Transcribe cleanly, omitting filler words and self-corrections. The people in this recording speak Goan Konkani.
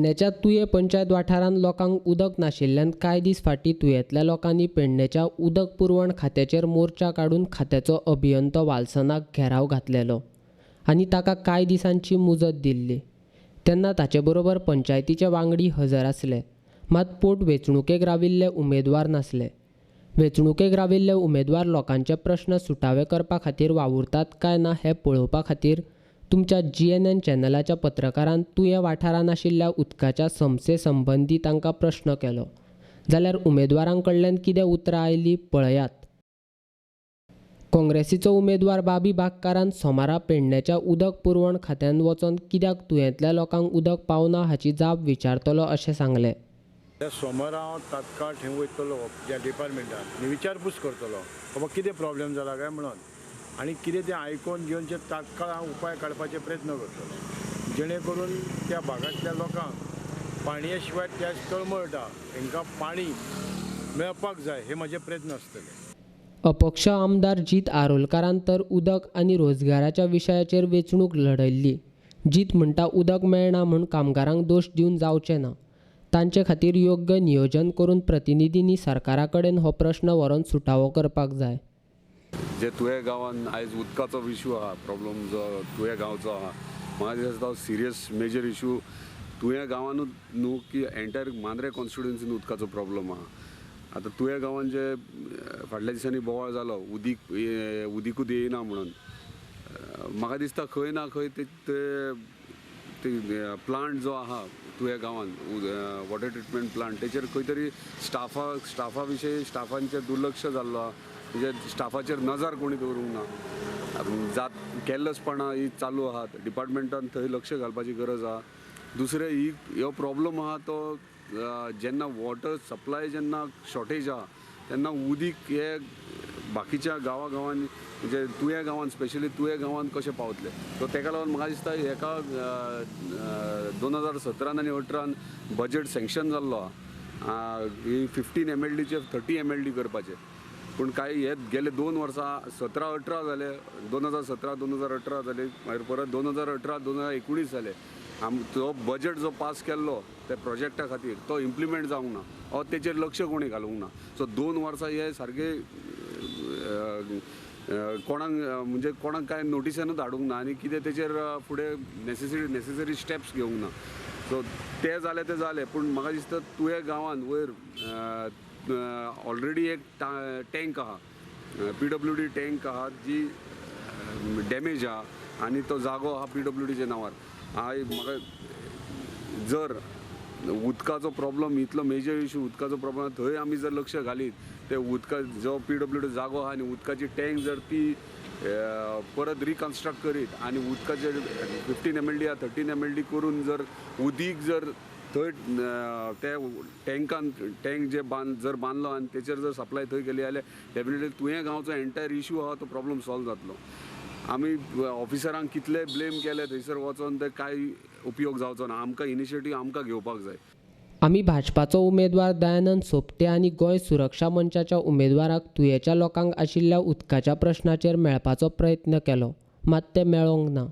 पेडणेच्या तुयें पंचायत वाठारांत लोकांक उदक नाशिल्ल्यान कांय दीस फाटीं तुयेंतल्या लोकांनी पेडणेच्या उदक पुरवण खात्याचेर मोर्चा काडून खात्याचो अभियंतो वाल्सनाक घेराव घातलेलो आनी ताका कांय दिसांची मुजत दिल्ली. तेन्ना ताचे बरोबर पंचायतीचे वांगडी हजर आसले, मात पोट वेंचणुकेक राविल्ले उमेदवार नासले. वेंचणुकेक राविल्ले उमेदवार लोकांचे प्रश्न सुटावे करपा खातीर वावुरतात काय ना हें पळोवपा खातीर तुमच्या GNN चॅनलाच्या पत्रकारान तुयें वाठारांत आशिल्ल्या उदकाच्या समस्ये संबंदी तांकां प्रश्न केलो जाल्यार उमेदवारां कडल्यान कितें उतरां आयलीं पळयात. काँग्रेसीचो उमेदवार बाबी बागकारान सोमारा पेडणेच्या उदक पुरवण खात्यांत वचोन कित्याक तुयेंतल्या लोकांक उदक पावना हाची जाप विचारतलो अशें सांगलें. सोमारा हांव तात्काळ थंय वयतलो ज्या डिपार्टमेंटान आनी विचारपूस करतलो बाबा कितें प्रॉब्लेम जाला काय म्हणून, आनी कितें तें आयकोन घेवन ते तात्काळ हांव उपाय काडपाचे प्रयत्न करतलो, जेणे करून त्या भागांतल्या लोकांक पाणये शिवाय त्या तळमळटा हांकां पाणी मेळपाक जाय हे म्हजे प्रयत्न आसतले. अपक्ष आमदार जीत आरोलकारान तर उदक आनी रोजगाराच्या विशयाचेर वेंचणूक लढयल्ली. जीत म्हणटा उदक मेळना म्हूण कामगारांक दोश दिवन जावचें ना, तांचे खातीर योग्य नियोजन करून प्रतिनिधींनी सरकारा कडेन हो प्रश्न व्हरोन सुटावो करपाक जाय. जे तुयें गांवांत आयज उदकाचो इशू आहा, प्रॉब्लम जो तुयें गांवचो आहा, म्हाका दिसता सिरियस मेजर इशू तुयें गांवानूच न्हू की एंटायर मांद्रे कॉन्स्टिट्युएन्सीन उदकाचो प्रॉब्लम आहा. आतां तुयें गांवांत जे फाटल्या दिसांनी बोवाळ जालो उदीक उदीकूच येयना म्हणून, म्हाका दिसता खंय ना खंय ते प्लांट जो आहा तुयें गांवांत वॉटर ट्रिटमेंट प्लांट तेचेर खंय तरी स्टाफा विशयी स्टाफांचेर दुर्लक्ष जाल्लो आहा, म्हणजे स्टाफाचेर नजर कोणी दवरूंक ना, जात कॅरलेसपणां ही चालू आहात, डिपार्टमेंटान थंय लक्ष घालपाची गरज आहा. दुसरें ही हो प्रॉब्लम आहा तो जेन्ना वॉटर सप्लाय जेन्ना शॉर्टेज आहा तेन्ना उदीक हे बाकीच्या गांवा गांवांनी म्हणजे तुयें गांवांत स्पेशली तुयें गांवांत कशें पावतले, सो तेका लागून म्हाका दिसता हेका 2017 आनी 18 बजेट सँक्शन जाल्लो आहा ही 15 MLDचे 30 MLD करपाचे, पूण कांय हे गेले 2 वर्सां 17-18 जाले, 2017 2018 जाले, मागीर परत 2018 2019 जाले. तो बजेट जो पास केल्लो त्या प्रोजेक्टा खातीर तो इम्प्लिमेंट जावंक ना ओ तेचेर लक्ष कोणी घालूंक ना. सो 2 वर्सां हे सारके कोणाक म्हणजे कोणाक कांय नोटिसानूच हाडूंक ना आनी कितें तेचेर फुडें नेसेसरी स्टेप्स घेवंक ना. सो ते जालें ते जालें, पूण म्हाका दिसता तुयें गांवांत वयर ऑलरेडी एक टँक आहा, PWD tank आहा जी डॅमेज आहा आनी तो जागो आहा PWDच्या नांवार. हाय म्हाका जर उदकाचो प्रॉब्लम इतलो मेजर इशू उदकाचो प्रॉब्लम थंय आमी जर लक्ष घालीत ते उदका जो PWD जागो आहा आनी उदकाची टँक जर ती परत रिकन्स्ट्रक्ट करीत आनी उदकाचे 15 MLD या 13 MLD करून जर उदीक जर थंय ते टँकान टँक जे जर बांदलो आनी तेचेर जर सप्लाय थंय केली जाल्यार डेफिनेटली तुयें गांवचो एंटायर इशू आहा तो प्रॉब्लम सॉल्व जातलो. आमी ऑफिसरांक कितले ब्लेम केले थंयसर वचोन ते कांय उपयोग जावचो ना, आमकां इनिशिएटीव आमकां घेवपाक जाय. आमी भाजपाचो उमेदवार दयानंद सोपटे आनी गोंय सुरक्षा मंचाच्या उमेदवाराक तुयेंच्या लोकांक आशिल्ल्या उदकाच्या प्रश्नाचेर मेळपाचो प्रयत्न केलो, मात ते मेळोंक ना.